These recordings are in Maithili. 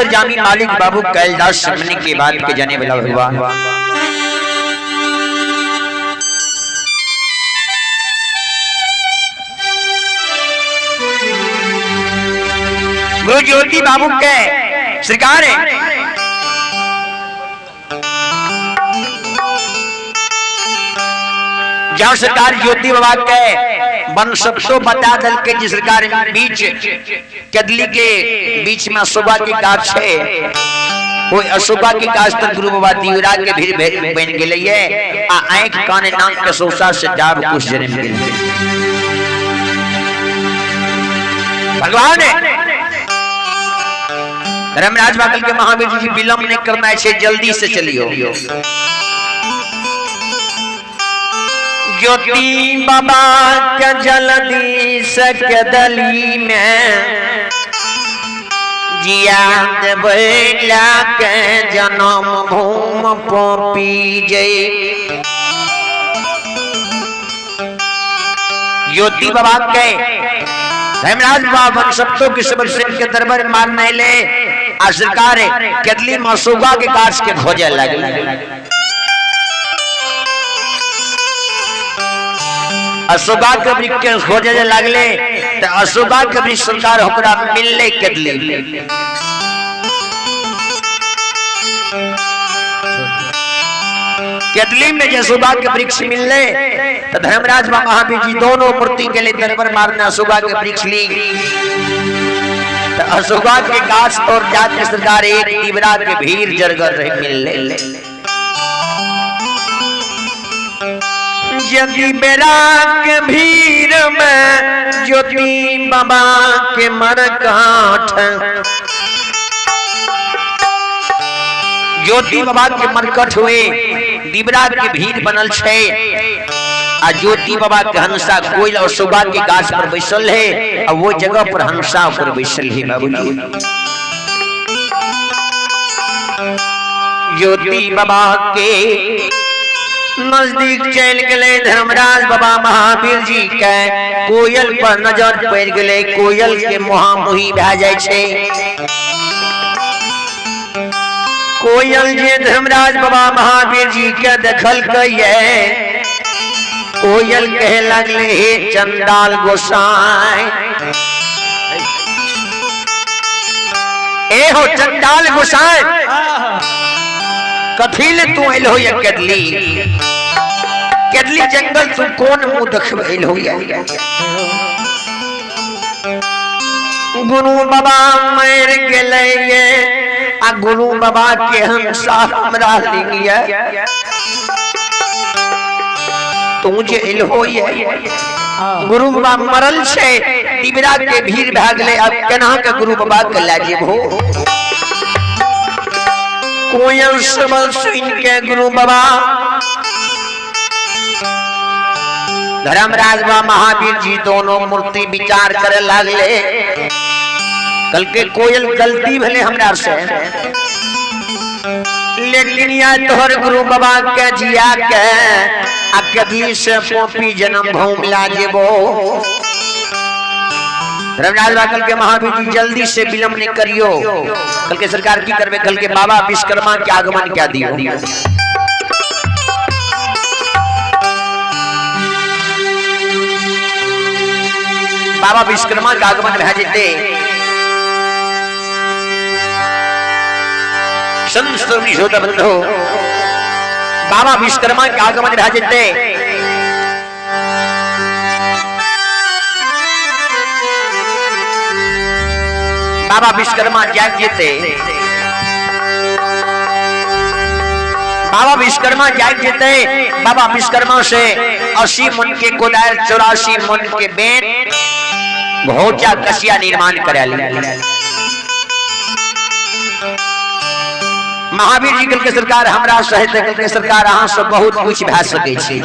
अंतर्जामी मालिक बाबू कैलदास सिमनी के बात के जाने वाला भगवान। गुरु ज्योति बाबू के सरकार है जहाँ सरकार ज्योति बाबा के वन सबसो बता दल के जी सरकार बीच कदली के बीच में अशोका के गाछ है, वो अशोका के गाछ तर गुरु बाबा दीवरा के भीड़ बन गेलै आ आंख कान नाक के सोसा से डाब कुछ जन्म गेल। भगवान धर्मराज बागल के महावीर जी विलंब नहीं करना है, जल्दी से चलियो। ज्योति बाबा के जल्दी से कदली में जिया देबै के जन्म भूम पपी जय। ज्योति बाबा के धर्मराज बाबा सबतो के सबल सिंह के दरबार मारने ले आ सरकार केदली मसूगा के गाछ के खोजे लगल। अशोका के वृक्ष के खोजे लगले तो अशोका के वृक्ष सरकार ओकरा मिलले केदली। केदली में जे सुबह के वृक्ष मिलले तो धर्मराज महावीर जी दोनों मूर्ति के लिए दरबार मारना सुबह के वृक्ष ली तो अशोका के गाछ तोड़ जाके सरकार एक दीवरा के भीड़ जरगर रहे मिलले। यदि बेरा के भीड़ में ज्योति बाबा के मर काठ, ज्योति बाबा के मरकट हुए दिबरा के भीड़ बनल छै आ ज्योति बाबा के हंसा कोयल और सुबह के गाछ पर बैसल है और वो जगह पर हंसा पर बैसल है। बाबूजी ज्योति बाबा के नजदीक चल गए धर्मराज बाबा महावीर जी के कोयल पर नजर पड़ गए, कोयल के मुहा मुही भए जाय छै। कोयल जे धर्मराज बाबा महावीर जी के देखल ये कोयल कहे लगले हे चंडाल गोसाई, ए हो चंडाल गोसाई, कथी ले तू एल हो या केदली केदली जंगल तू कोन मुंह देखबे एल हो या? गुरु बाबा मर गेलै ये आ गुरु बाबा के हम साथ हमरा लिंगिए तू जे एल हो ये गुरु बाबा मरल छै तिबरा के भीड़ भए गेलै, अब केना के गुरु बाबा के लए जेबहो? कोयल सबल सुन के गुरु बाबा धर्मराज बा महावीर जी दोनों मूर्ति विचार करे लागले। कल के कोयल गलती भले हमरा से, लेकिन या तोहर गुरु बाबा के जिया के आ कभी से पोपी जन्म भूम ला जेबो। धर्मराज बा कल के महावीर जी जल्दी से विलंब नहीं करियो। कल के सरकार की करबे? कल के बाबा विश्वकर्मा के आगमन क्या दियो। बाबा विश्वकर्मा के आगमन भए जेतै। संत बंधु बाबा विश्वकर्मा के आगमन भए जेतै। बाबा विश्वकर्मा जाग जेतै, बाबा विश्वकर्मा जाग जेतै। बाबा विश्वकर्मा से 80 मन के कोदार 84 मन के बेत घोचा कसिया निर्माण करा लिया। महावीर जी के सरकार हमरा सहित के सरकार अहाँ सब बहुत कुछ भए सकै छै।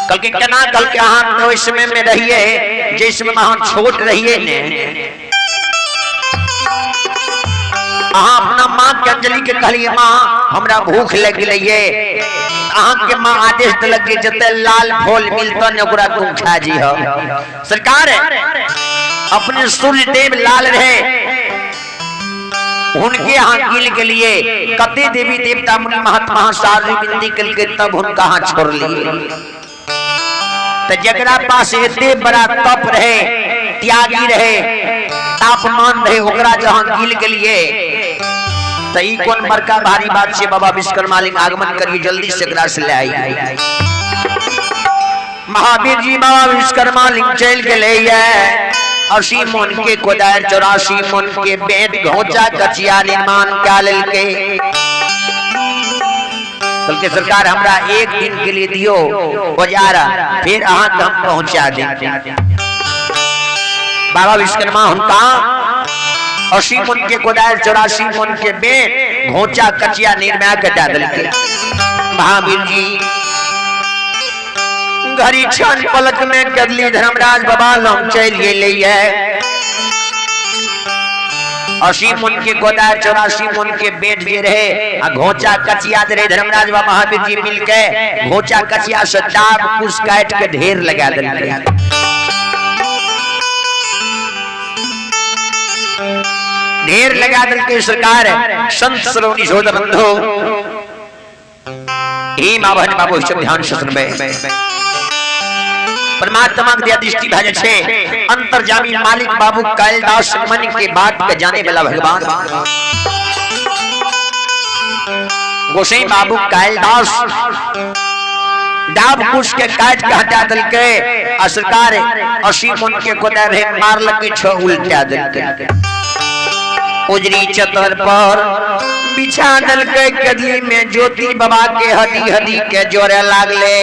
कल के केना? कल के अहाँ ओहि समय में रहिए जिस समय अहाँ छोट रहिए ने, अहाँ अपना माँ के अंजलि के कहलिए माँ हमरा भूख लग गेलै, अहाँ के माँ आदेश देलक कि जते लाल फल मिलत ने ओकरा तू खा जी। सरकार अपने सूर्य देव लाल रहे। हुनके यहाँ गिल गेलिए, कते देवी देवता मुनि महात्मा सारी बिंदी केलकै तब हुनका अहाँ छोड़लिए। तो जकरा पास एते बड़ा तप रहे, त्यागी रहे, तापमान रहे, ओकरा जहाँ गिल गेलिए तो ई कोन बड़का भारी बात छे। बाबा विश्वकर्मा लिंग आगमन करिए, जल्दी से एकरा से ले आई। महावीर जी बाबा विश्वकर्मा लिंग चल गेले 80 मन के कोदार 84 मन के बेद घोचा कचिया निर्माण कए लेलकै। कहलकै सरकार हमरा एक दिन के लिए दियो औजार, फिर अहाँ के हम पहुंचा देब। बाबा विश्वकर्मा हुनका 80 मन के कोदार 84 मन के बेद घोचा कचिया निर्माण के दे देलकै। महावीर जी घड़ी क्षण पलक में कदली धर्मराज बाबा लग चलि गेलैया। 80 मन के गोदार 84 मन के बेट जे रहे आ घोचा कचिया दे रहे, धर्मराज बाबा महावीर जी मिल के घोचा कचिया से दाब कुश काट के ढेर लगा देलकै। ढेर लगा देलकै सरकार। संत श्रोणी शोध बंधु हे माँ बहन बाबू सब ध्यान से सुनबे। परमात्मा के दया दृष्टि भए छै, अंतर्जामी मालिक बाबू कालिदास मन के बात के जाने वाला भगवान गोसाई बाबू कालिदास डाब कुश के काट के हटा देलकै आ सरकार 80 मन के कोदा रहे मारलकै 6 उल्टा देलकै। उजरी चतर पर बिछा देलकै, कदली में ज्योति बाबा के हड्डी हड्डी के जोड़े लागले।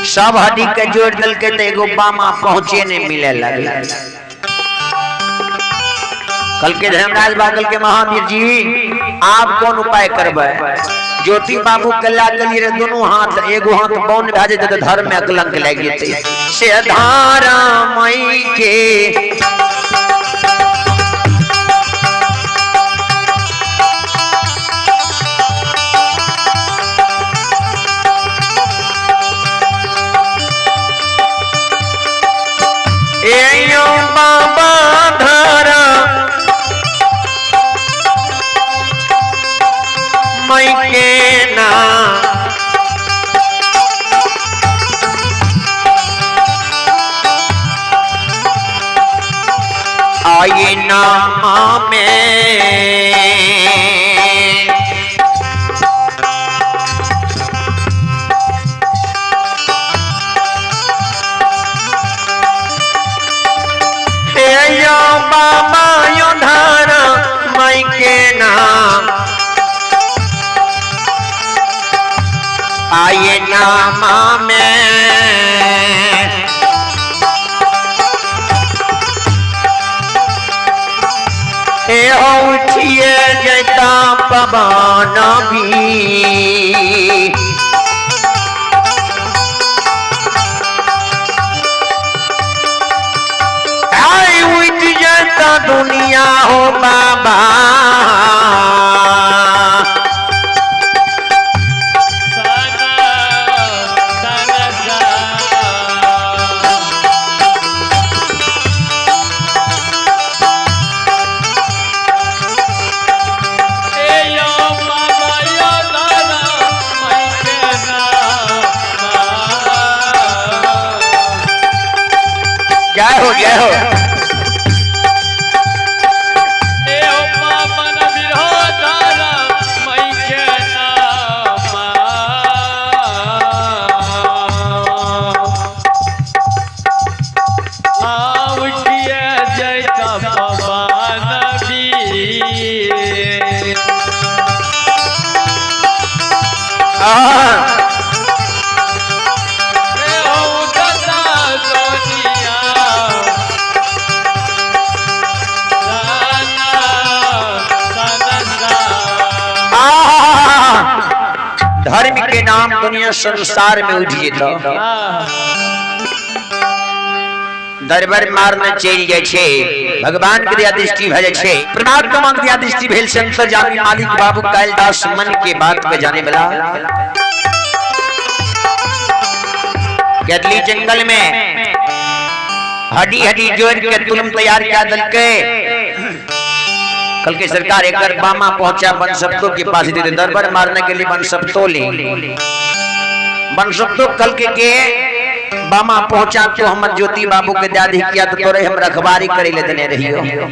सब हड्डी के जोड़ देलकै तो एगो बामा पहुंचे नहीं मिले लगले। कल के धर्मराज बागल के महावीर जी आप कौन उपाय करबै? ज्योति बाबू के ला गेलिए रे दोनों हाथ, एगो हाथ बौन भए जेतै तऽ धर्म में कलंक लागि जेतै। से धारा मई के एयो बाबा धारा मई के ना आई नामा में यो बाबा यो धारा मई के नाम आए नामा में ए हो उठिए जैता पवन भी आई उठ जैता दुनिया हो बाबा। जय हो जय हो। धर्म के नाम दुनिया संसार में उठ जेत, दरबार मारने चलि जाइ छै, भगवान के दया दृष्टि भए जाइ छै, परमात्मा के दया दृष्टि भेल। अंतर्यामी मालिक बाबू कालिदास मन के बात के जाने वाला गदली जंगल में हड्डी हड्डी जोड़ के तुलम तैयार कए देलकै। कल के सरकार एक बामा पहुंचा बनसप्तो के पास दे दरबार मारने के लिए बनसप्तो ले बनसप्तो कल के बामा पहुंचा तो हमर ज्योति बाबू के दादी किया तो तोरे हम रखवारी करे ले देने रहियो।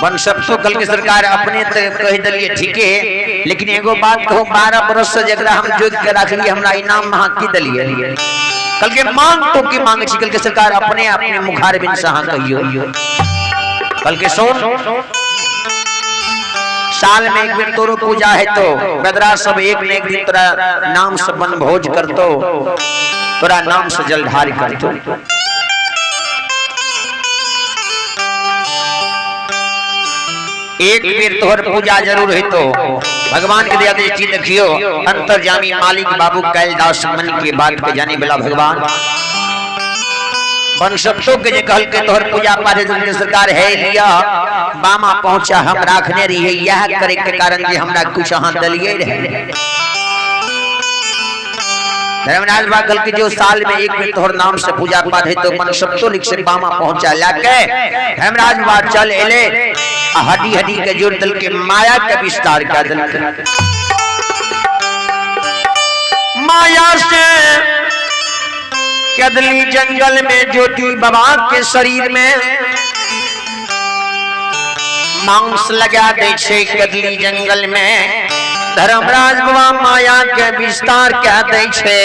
बनसप्तो कल के सरकार अपने तक कह दिलिए ठीक है, लेकिन एगो बात कहो 12 बरस से जकरा हम जोग के रखलिए हमरा इनाम महा की दिलिए। कल के मांग तो की मांग छी? कल के सरकार अपने अपने मुखार बिन सहा कहियो। कल के सुन साल में एक बेर तोरो पूजा है तो बदरा सब एक न एक दिन तोरा नाम से बनभोज करतो, तोरा नाम से जलधारी करतो। एक बेर तोहर पूजा जरूर है तो भगवान के दया दृष्टि देखियो अंतर्जामी मालिक बाबू कैलदास मन के बात के जाने वाला भगवान बनसप्तो के जे कहल के तोहर पूजा पाठ के सरकार है लिया बामा पहुंचा हम राखने रहिए, यह करे के कारण जे हमरा कुछ अहां दलिए रहे। धर्मराज बा कल के जो साल में एक बेर तोहर नाम से पूजा पाठ है तो मनसप्तो लिख से बामा पहुंचा लाके धर्मराज बा चल एले हड्डी हड्डी के जोड़ दल के माया के विस्तार कर दल के माया से कदली जंगल में ज्योति बाबा के शरीर में मांस लगा दे छे कदली जंगल में धर्मराज बाबा माया के विस्तार कह दे छे,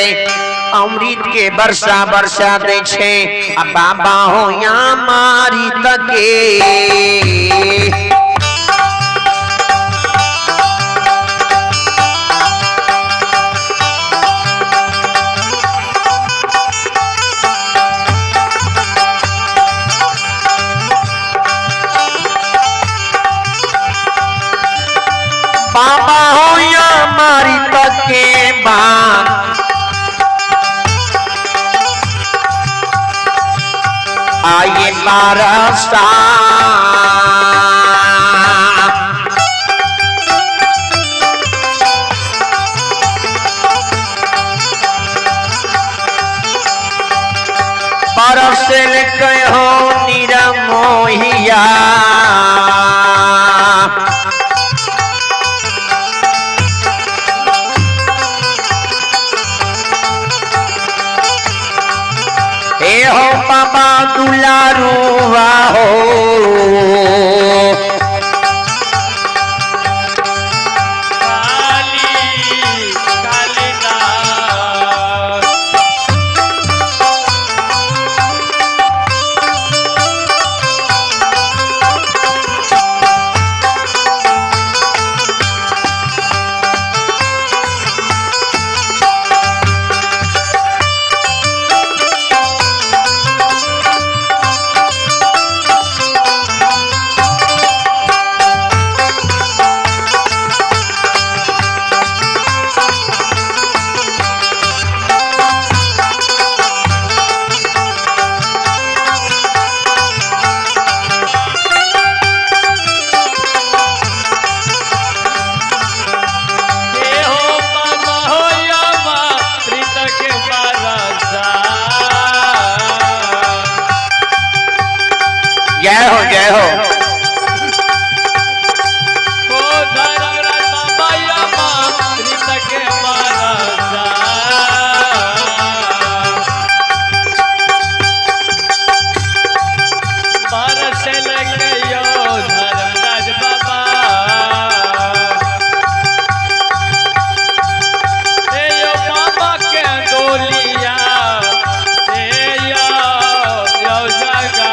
अमृत के वर्षा वर्षा दे छे। आ बाबा हो या मारी तके बाबा हो या मारी तके बान आइए बारसा बरसल कहो निरमोहिया हे हो बाबा दुलारुआ हो काली कालिदास हे हो बाबा हो यामा प्रीत के बारसा। जय हो जय हो ओ धर्मराज बाबा यामा प्रीत के बारसा। बरस लगे यो धर्मराज बाबा। हे यो बाबा के डोलिया हे यो यो जगा।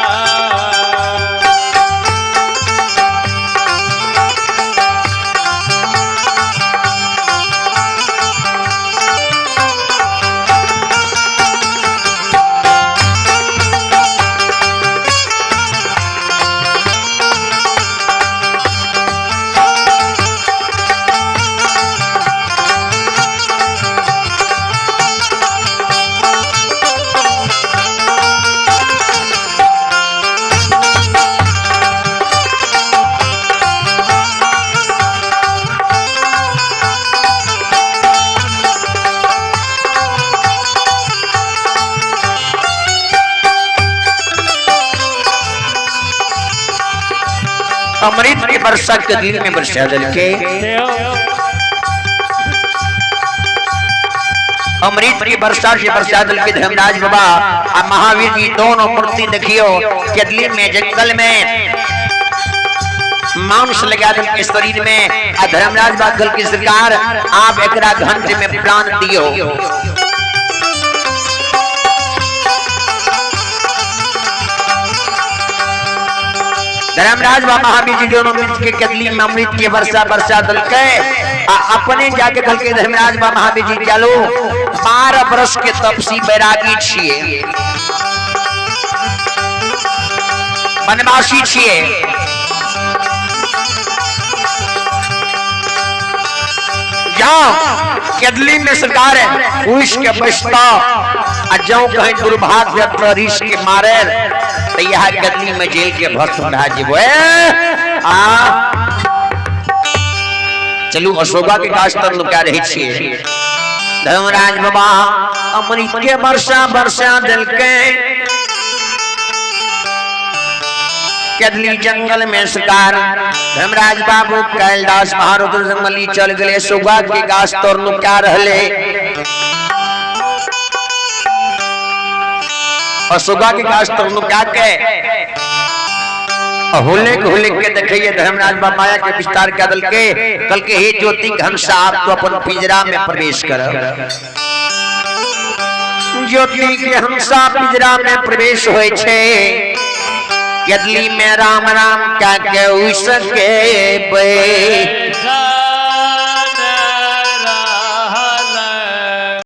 अमृत के वर्षा कदली में बरसा देलके। अमृत की वर्षा से बरसा देलके धर्मराज बाबा आ महावीर जी दोनों मूर्ति देखियो कदली में जंगल में मांस लगा देलके शरीर में आ धर्मराज बाबा कहल की सरकार आप एकरा घंटे में प्राण दियो। धर्मराज बाबा महावीर जी दोनों मिल के कदली में अमृत के वर्षा बरसा दलके आ अपने जाके कहलके धर्मराज बाबा महावीर जी चलो 12 बरस के तपसी बैरागी छिए, वनवासी छिए, जाओ कदली में सरकार है उस के बचता आ जाओ कहीं दुर्भाग्य प्ररीश के मारे तो यह गदली में जेल के भस्म भा जेबो। आ चलू अशोका के गाछ तर लुका रहे छिए। धर्मराज बाबा अमृत के वर्षा वर्षा देलके कदली जंगल में सरकार धर्मराज बाबू कैलदास महारुद्र जंगली चल गए सुगा के गाछ तर लुका रहले। अशोका के गाछ तर नुका के हुलिक हुलिक के देखिए धर्मराज बाबा माया के विस्तार कर दल के कल के हे ज्योति घनसा आप तो अपन पिंजरा में प्रवेश कर। ज्योति के हंसा पिंजरा में प्रवेश होय छे यदि में राम राम क्या के उसके बे।